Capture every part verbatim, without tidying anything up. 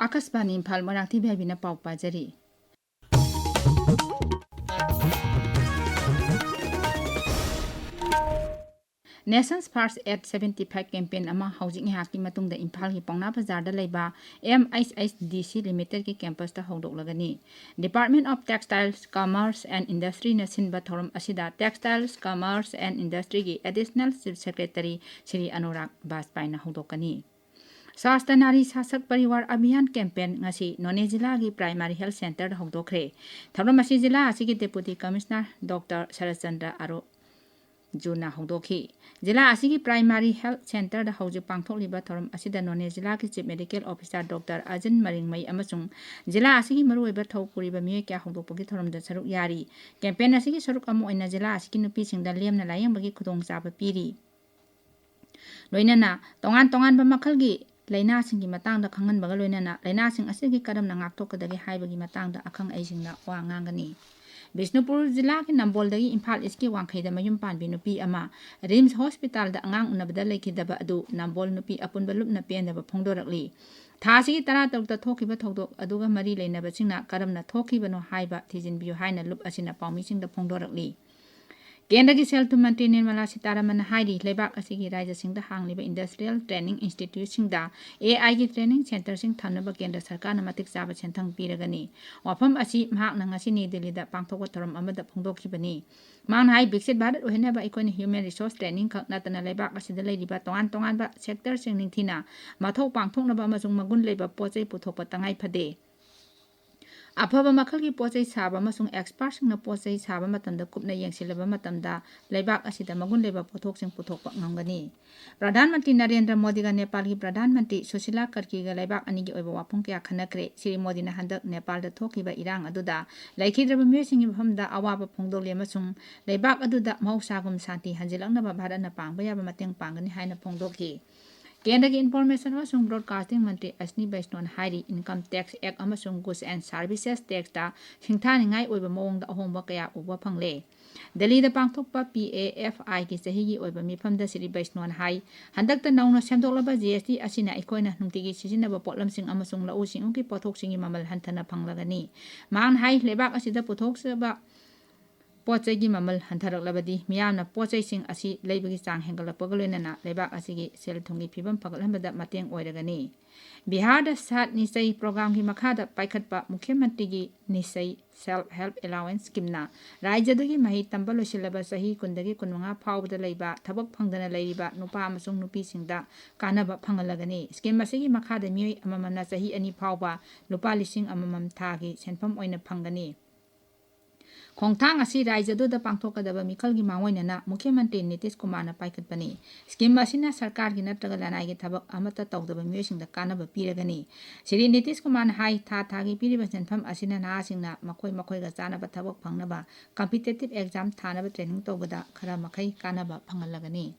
ꯑꯥꯀꯥꯁꯕꯥꯅꯤ ꯏꯝꯐꯥꯜ, ꯃꯣꯏꯔꯥꯡꯊꯣꯏ ꯕꯤꯍꯥꯏꯕꯤꯅ ꯄꯥꯎ ꯄꯥꯖꯔꯤ꯫ Nations First at seventy five campaign ꯑꯃ ꯍꯧꯖꯤꯛ ꯉꯥꯏꯍꯥꯛꯀꯤ ꯃꯇꯨꯡꯗ ꯏꯝꯐꯥꯜꯒꯤ ꯄꯥꯎꯅꯥ ꯕꯖꯥꯔꯗ ꯂꯩꯕ M H H D C Limitedꯀꯤ campusꯇ ꯍꯧꯗꯣꯛꯂꯒꯅꯤ꯫ Department of Textiles, Commerce and Industryꯅ ꯁꯤꯟꯕ ꯊꯧꯔꯝ ꯑꯁꯤꯗ Textiles, Commerce and Industryꯒꯤ Additional Chief Secretary Shri Anurag ꯕꯥꯖꯄꯥꯏꯅ ꯍꯧꯗꯣꯛꯀꯅꯤ꯫ ꯁꯥꯁꯇ ꯅꯥꯔꯤ ꯁꯥꯁꯛ ꯄꯔꯤꯋꯥꯔ Abhiyan campaign ꯉꯁꯤ ꯅꯣꯅꯦ ꯖꯤꯂꯥꯒꯤ Primary Health Centreꯗ ꯍꯧꯗꯣꯛꯈ꯭ꯔꯦ꯫ ꯊꯧꯔꯝ ꯑꯁꯤ ꯖꯤꯂꯥ ꯑꯁꯤꯒꯤ Deputy Commissioner Doctor ꯁꯔꯠꯆꯟꯗ꯭ꯔ ꯑꯥꯔꯣ ꯖꯨꯅ ꯍꯧꯗꯣꯛꯈꯤ꯫ ꯖꯤꯂꯥ ꯑꯁꯤꯒꯤ Primary Health Centreꯗ ꯍꯧꯖꯤꯛ ꯄꯥꯡꯊꯣꯛꯂꯤꯕ ꯊꯧꯔꯝ ꯑꯁꯤꯗ ꯅꯣꯅꯦ ꯖꯤꯂꯥꯒꯤ Chief Medical Officer Doctor ꯑꯖꯤꯟ ꯃꯔꯤꯡꯃꯩ ꯑꯃꯁꯨꯡ ꯖꯤꯂꯥ ꯑꯁꯤꯒꯤ ꯃꯔꯨꯑꯣꯏꯕ ꯊꯧ ꯄꯨꯔꯤꯕ ꯃꯤꯑꯣꯏ ꯀꯌꯥ ꯍꯧꯗꯣꯛꯄꯒꯤ ꯊꯧꯔꯝꯗ ꯁꯔꯨꯛ ꯌꯥꯔꯤ꯫ Campaign ꯑꯁꯤꯒꯤ ꯁꯔꯨꯛ ꯑꯃ ꯑꯣꯏꯅ ꯖꯤꯂꯥ ꯑꯁꯤꯒꯤ ꯅꯨꯄꯤꯁꯤꯡꯗ ꯂꯦꯝꯅ ꯂꯥꯌꯦꯡꯕꯒꯤ ꯈꯨꯗꯣꯡꯆꯥꯕ ꯄꯤꯔꯤ꯫ ꯂꯣꯏꯅꯅ ꯇꯣꯉꯥꯟ ꯇꯣꯉꯥꯟꯕ ꯃꯈꯜꯒꯤ ꯂꯥꯏꯅꯥꯁꯤꯡꯒꯤ ꯃꯇꯥꯡꯗ ꯈꯪꯍꯟꯕꯒ ꯂꯣꯏꯅꯅ ꯂꯥꯏꯅꯥꯁꯤꯡ ꯑꯁꯤꯗꯒꯤ ꯀꯔꯝꯅ ꯉꯥꯛꯊꯣꯛꯀꯗꯒꯦ ꯍꯥꯏꯕꯒꯤ ꯃꯇꯥꯡꯗ ꯑꯈꯪ ꯑꯍꯩꯁꯤꯡꯅ ꯋꯥ ꯉꯥꯡꯒꯅꯤ꯫ ꯕꯤꯁꯅꯨꯄꯨꯔ ꯖꯤꯂꯥꯒꯤ ꯅꯝꯕꯣꯜꯗꯒꯤ ꯏꯝꯐꯥꯜ ꯏꯁꯀꯤ ꯋꯥꯡꯈꯩꯗ ꯃꯌꯨꯝ ꯄꯥꯟꯕꯤ ꯅꯨꯄꯤ ꯑꯃ RIMS ꯍꯣꯁꯄꯤꯇꯥꯜꯗ ꯑꯉꯥꯡ ꯎꯅꯕꯗ ꯂꯩꯈꯤꯗꯕ ꯑꯗꯨ ꯅꯝꯕꯣꯜ ꯅꯨꯄꯤ ꯑꯄꯨꯟꯕ ꯂꯨꯞꯅ ꯄꯦꯟꯗꯕ ꯐꯣꯡꯗꯣꯔꯛꯂꯤ꯫ ꯊꯥ ꯑꯁꯤꯒꯤ ꯇꯔꯥꯇꯔꯨꯛꯇ ꯊꯣꯛꯈꯤꯕ ꯊꯧꯗꯣꯛ ꯑꯗꯨꯒ ꯃꯔꯤ ꯂꯩꯅꯕꯁꯤꯡꯅ ꯀꯔꯝꯅ ꯊꯣꯛꯈꯤꯕꯅꯣ ꯍꯥꯏꯕ ꯊꯤꯖꯤꯟꯕꯤꯌꯨ ꯍꯥꯏꯅ ꯂꯨꯞ ꯑꯁꯤꯅ ꯄꯥꯎꯃꯤꯁꯤꯡꯗ ꯐꯣꯡꯗꯣꯔꯛꯂꯤ꯫ ꯀꯦꯟꯗ꯭ꯔꯒꯤ ꯁꯦꯜ ꯊꯨꯝ ꯃꯟꯇ꯭ꯔꯤ ꯅꯤꯔꯃꯂꯥ ꯁꯤꯇꯥꯔꯥꯃꯟꯅ ꯍꯥꯏꯔꯤ, ꯂꯩꯕꯥꯛ ꯑꯁꯤꯒꯤ ꯔꯥꯖ꯭ꯌꯁꯤꯡꯗ ꯍꯥꯡꯂꯤꯕ industrial training instituteꯁꯤꯡꯗ AIꯒꯤ training centreꯁꯤꯡ ꯊꯝꯅꯕ ꯀꯦꯟꯗ꯭ꯔ ꯁꯔꯀꯥꯔꯅ ꯃꯇꯤꯛ ꯆꯥꯕ ꯁꯦꯟꯊꯪ ꯄꯤꯔꯒꯅꯤ꯫ ꯋꯥꯐꯝ ꯑꯁꯤ ꯃꯍꯥꯛꯅ ꯉꯁꯤ ꯅ꯭ꯌꯨ ꯗꯤꯜꯂꯤꯗ ꯄꯥꯡꯊꯣꯛꯄ ꯊꯧꯔꯝ ꯑꯃꯗ ꯐꯣꯡꯗꯣꯛꯈꯤꯕꯅꯤ꯫ ꯃꯍꯥꯛꯅ ꯍꯥꯏ, ꯕꯤꯛꯁꯤꯠ ꯚꯥꯔꯠ ꯑꯣꯏꯍꯟꯅꯕ ꯑꯩꯈꯣꯏꯅ human resource training ꯈꯛ ꯅꯠꯇꯅ ꯂꯩꯕꯥꯛ ꯑꯁꯤꯗ ꯂꯩꯔꯤꯕ ꯇꯣꯉꯥꯟ ꯇꯣꯉꯥꯟꯕ sectorꯁꯤꯡ ꯅꯤꯡꯊꯤꯅ ꯃꯊꯧ ꯄꯥꯡꯊꯣꯛꯅꯕ ꯑꯃꯁꯨꯡ ꯃꯒꯨꯟ ꯂꯩꯕ ꯄꯣꯠ ꯆꯩ ꯄꯨꯊꯣꯛꯄ ꯇꯉꯥꯏ ꯐꯗꯦ꯫ ꯑꯐꯕ ꯃꯈꯜꯒꯤ ꯄꯣꯠ ꯆꯩ ꯁꯥꯕ ꯑꯃꯁꯨꯡ expertꯁꯤꯡꯅ ꯄꯣꯠ ꯆꯩ ꯁꯥꯕ ꯃꯇꯝꯗ ꯀꯨꯞꯅ ꯌꯦꯡꯁꯤꯜꯂꯕ ꯃꯇꯝꯗ ꯂꯩꯕꯥꯛ ꯑꯁꯤꯗ ꯃꯒꯨꯟ ꯂꯩꯕ ꯄꯣꯠꯊꯣꯛꯁꯤꯡ ꯄꯨꯊꯣꯛꯄ ꯉꯝꯒꯅꯤ꯫ ꯄ꯭ꯔꯙꯥꯟ ꯃꯟꯇ꯭ꯔꯤ ꯅꯔꯦꯟꯗ꯭ꯔ ꯃꯣꯗꯤꯒ ꯅꯦꯄꯥꯜꯒꯤ ꯄ꯭ꯔꯙꯥꯟ ꯃꯟꯇ꯭ꯔꯤ ꯁꯨꯁꯤꯂꯥ ꯀꯔꯀꯤꯒ ꯂꯩꯕꯥꯛ ꯑꯅꯤꯒꯤ ꯑꯣꯏꯕ ꯋꯥꯐꯝ ꯀꯌꯥ ꯈꯟꯅꯈ꯭ꯔꯦ꯫ ꯁ꯭ꯔꯤ ꯃꯣꯗꯤꯅ ꯍꯟꯗꯛ ꯅꯦꯄꯥꯜꯗ ꯊꯣꯛꯈꯤꯕ ꯏꯔꯥꯡ ꯑꯗꯨꯗ ꯂꯩꯈꯤꯗ꯭ꯔꯕ ꯃꯤꯑꯣꯏꯁꯤꯡꯒꯤ ꯃꯐꯝꯗ ꯑꯋꯥꯕ ꯐꯣꯡꯗꯣꯛꯂꯤ ꯑꯃꯁꯨꯡ ꯂꯩꯕꯥꯛ ꯑꯗꯨꯗ ꯃꯍꯧꯁꯥꯒꯨꯝ ꯁꯥꯟꯇꯤ ꯍꯟꯖꯤꯜꯂꯛꯅꯕ ꯚꯥꯔꯠꯅ ꯄꯥꯡꯕ ꯌꯥꯕ ꯃꯇꯦꯡ ꯄꯥꯡꯒꯅꯤ ꯍꯥꯏꯅ ꯐꯣꯡꯗꯣꯛꯈꯤ꯫ ꯀꯦꯟꯗ꯭ꯔꯒꯤ ꯏꯟꯐꯣꯔꯃꯦꯁꯟ ꯑꯃꯁꯨꯡ ꯕ꯭ꯔꯣꯗꯀꯥꯁꯇꯤꯡ ꯃꯟꯇ꯭ꯔꯤ ꯑꯁꯅꯤ ꯕꯩꯁꯅꯣꯟ ꯍꯥꯏꯔꯤ, ꯏꯟꯀꯝ ꯇꯦꯛꯁ ꯑꯦꯛ ꯑꯃꯁꯨꯡ ꯒꯨꯗꯁ ꯑꯦꯟ ꯁꯥꯔꯚꯤꯁꯦꯁ ꯇꯦꯛꯁꯇ ꯁꯤꯡꯊꯥꯅꯤꯡꯉꯥꯏ ꯑꯣꯏꯕ ꯃꯑꯣꯡꯗ ꯑꯍꯣꯡꯕ ꯀꯌꯥ ꯎꯕ ꯐꯪꯂꯦ꯫ ꯗꯦꯜꯂꯤꯗ ꯄꯥꯡꯊꯣꯛꯄ ꯄꯤ ꯑꯦ ꯑꯦꯐ ꯑꯥꯏꯒꯤ ꯆꯍꯤꯒꯤ ꯑꯣꯏꯕ ꯃꯤꯐꯝꯗ ꯁ꯭ꯔꯤ ꯕꯩꯁꯅꯣꯟ ꯍꯥꯏ, ꯍꯟꯗꯛꯇ ꯅꯧꯅ ꯁꯦꯝꯗꯣꯛꯂꯕ ꯖꯤ ꯑꯦꯁ ꯇꯤ ꯑꯁꯤꯅ ꯑꯩꯈꯣꯏꯅ ꯅꯨꯡꯇꯤꯒꯤ ꯁꯤꯖꯤꯟꯅꯕ ꯄꯣꯠꯂꯝꯁꯤꯡ ꯑꯃꯁꯨꯡ ꯂꯧꯎ ꯁꯤꯡꯎꯒꯤ ꯄꯣꯠꯊꯣꯛꯁꯤꯡꯒꯤ ꯃꯃꯜ ꯍꯟꯊꯅ ꯐꯪꯂꯒꯅꯤ꯫ ꯃꯍꯥꯛꯅ ꯍꯥꯏ, ꯂꯩꯕꯥꯛ ꯑꯁꯤꯗ ꯄꯨꯊꯣꯛꯆꯕ ꯄꯣꯠ ꯆꯩꯒꯤ ꯃꯃꯜ ꯍꯟꯊꯔꯛꯂꯕꯗꯤ ꯃꯤꯌꯥꯝꯅ ꯄꯣꯠ ꯆꯩꯁꯤꯡ ꯑꯁꯤ ꯂꯩꯕꯒꯤ ꯆꯥꯡ ꯍꯦꯟꯒꯠꯂꯛꯄꯒ ꯂꯣꯏꯅꯅ ꯂꯩꯕꯥꯛ ꯑꯁꯤꯒꯤ ꯁꯦꯜ ꯊꯨꯝꯒꯤ ꯐꯤꯕꯝ ꯐꯒꯠꯍꯟꯕꯗ ꯃꯇꯦꯡ ꯑꯣꯏꯔꯒꯅꯤ꯫ ꯕꯤꯍꯥꯔꯗ ꯁꯥꯠ ꯅꯤꯁꯩ ꯄ꯭ꯔꯣꯒ꯭ꯔꯥꯝꯒꯤ ꯃꯈꯥꯗ ꯄꯥꯏꯈꯠꯄ ꯃꯨꯈ꯭ꯌ ꯃꯟꯇ꯭ꯔꯤꯒꯤ ꯅꯤꯁꯩ ꯁꯦꯜꯐ ꯍꯦꯜꯞ ꯑꯦꯂꯥꯋꯦꯟꯁ ꯁ꯭ꯀꯤꯝꯅ ꯔꯥꯖ꯭ꯌꯗꯨꯒꯤ ꯃꯍꯩ ꯇꯝꯕ ꯂꯣꯏꯁꯤꯜꯂꯕ ꯆꯍꯤ ꯀꯨꯟꯗꯒꯤ ꯀꯨꯟꯃꯉꯥ ꯐꯥꯎꯕꯗ ꯂꯩꯕ ꯊꯕꯛ ꯐꯪꯗꯅ ꯂꯩꯔꯤꯕ ꯅꯨꯄꯥ ꯑꯃꯁꯨꯡ ꯅꯨꯄꯤꯁꯤꯡꯗ ꯀꯥꯟꯅꯕ ꯐꯪꯍꯜꯂꯒꯅꯤ꯫ ꯁ꯭ꯀꯤꯝ ꯑꯁꯤꯒꯤ ꯃꯈꯥꯗ ꯃꯤꯑꯣꯏ ꯑꯃꯃꯝꯅ ꯆꯍꯤ ꯑꯅꯤ ꯐꯥꯎꯕ ꯂꯨꯄꯥ ꯂꯤꯁꯤꯡ ꯑꯃꯃꯝ ꯊꯥꯒꯤ ꯁꯦꯟꯐꯝ ꯑꯣꯏꯅ ꯐꯪꯒꯅꯤ꯫ ꯈꯣꯡꯊꯥꯡ ꯑꯁꯤ ꯔꯥꯖ꯭ꯌꯗꯨꯗ ꯄꯥꯡꯊꯣꯛꯀꯗꯕ ꯃꯤꯈꯜꯒꯤ ꯃꯥꯡꯑꯣꯏꯅꯅ ꯃꯨꯈ꯭ꯌ ꯃꯟꯇ꯭ꯔꯤ ꯅꯤꯇꯤꯁ ꯀꯨꯃꯥꯔꯅ ꯄꯥꯏꯈꯠꯄꯅꯤ꯫ ꯁ꯭ꯀꯤꯝ ꯑꯁꯤꯅ ꯁꯔꯀꯥꯔꯒꯤ ꯅꯠꯇ꯭ꯔꯒ ꯂꯅꯥꯏꯒꯤ ꯊꯕꯛ ꯑꯃꯠꯇ ꯇꯧꯗꯕ ꯃꯤꯑꯣꯏꯁꯤꯡꯗ ꯀꯥꯟꯅꯕ ꯄꯤꯔꯒꯅꯤ꯫ ꯁ꯭ꯔꯤ ꯅꯤꯇꯤꯁ ꯀꯨꯃꯥꯔꯅ ꯍꯥꯏ, ꯊꯥ ꯊꯥꯒꯤ ꯄꯤꯔꯤꯕ ꯁꯦꯟꯐꯝ ꯑꯁꯤꯅ ꯅꯍꯥꯁꯤꯡꯅ ꯃꯈꯣꯏ ꯃꯈꯣꯏꯒ ꯆꯥꯅꯕ ꯊꯕꯛ ꯐꯪꯅꯕ, ꯀꯝꯄꯤꯇꯤꯇꯤꯚ ꯑꯦꯛꯖꯥꯝ ꯊꯥꯅꯕ ꯇ꯭ꯔꯦꯅꯤꯡ ꯇꯧꯕꯗ ꯈꯔ ꯃꯈꯩ ꯀꯥꯟꯅꯕ ꯐꯪꯍꯜꯂꯒꯅꯤ꯫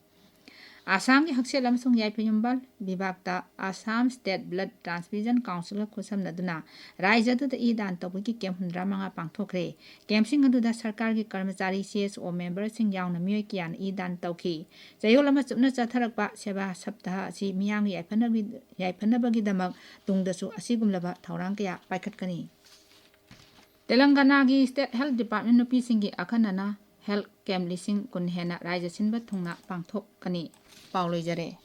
ꯑꯁꯥꯝꯒꯤ ꯍꯛꯁꯦꯜ ꯑꯃꯁꯨꯡ ꯌꯥꯏꯐ ꯌꯨꯝꯕꯥꯜ ꯕꯤꯚꯥꯒꯇ ꯑꯁꯥꯝ ꯁ꯭ꯇꯦꯠ ꯕ꯭ꯂꯗ ꯇ꯭ꯔꯥꯟꯁꯐ꯭ꯌꯨꯖꯟ ꯀꯥꯎꯟꯁꯤꯜꯒ ꯈꯨꯠꯁꯝꯅꯗꯨꯅ ꯔꯥꯖ꯭ꯌ ꯑꯗꯨꯗ ꯏ ꯗꯥꯟ ꯇꯧꯕꯒꯤ ꯀꯦꯝꯞ ꯍꯨꯝꯗ꯭ꯔꯥ ꯃꯉꯥ ꯄꯥꯡꯊꯣꯛꯈ꯭ꯔꯦ꯫ ꯀꯦꯝꯞꯁꯤꯡ ꯑꯗꯨꯗ ꯁꯔꯀꯥꯔꯒꯤ ꯀꯔꯃꯆꯥꯔꯤ, ꯁꯤ ꯑꯦꯁ ꯑꯣ ꯃꯦꯝꯕꯔꯁꯤꯡ ꯌꯥꯎꯅ ꯃꯤꯑꯣꯏ ꯀꯌꯥꯅ ꯏ ꯗꯥꯟ ꯇꯧꯈꯤ꯫ ꯆꯌꯣꯜ ꯑꯃ ꯆꯨꯞꯅ ꯆꯠꯊꯔꯛꯄ ꯁꯦꯕꯥ ꯁꯞꯇꯥꯍ ꯑꯁꯤ ꯃꯤꯌꯥꯝꯒꯤ ꯌꯥꯏꯐꯅꯕꯒꯤ-, ꯌꯥꯏꯐꯅꯕꯒꯤꯗꯃꯛ ꯇꯨꯡꯗꯁꯨ ꯑꯁꯤꯒꯨꯝꯂꯕ ꯊꯧꯔꯥꯡ ꯀꯌꯥ ꯄꯥꯏꯈꯠꯀꯅꯤ꯫ ꯇꯦꯂꯪꯒꯥꯅꯥꯒꯤ ꯁ꯭ꯇꯦꯠ ꯍꯦꯜꯊ ꯗꯤꯄꯥꯔꯠꯃꯦꯟ ꯅꯨꯄꯤꯁꯤꯡꯒꯤ ꯑꯈꯟꯅꯅ ꯍꯦꯜꯊ ꯀꯦꯝꯞ ꯂꯤꯁꯤꯡ ꯀꯨꯟ ꯍꯦꯟꯅ ꯔꯥꯖ꯭ꯌ ꯁꯤꯟꯕ ꯊꯨꯡꯅ ꯄꯥꯡꯊꯣꯛꯀꯅꯤ꯫ ꯄꯥꯎ ꯂꯣꯏꯖꯔꯦ꯫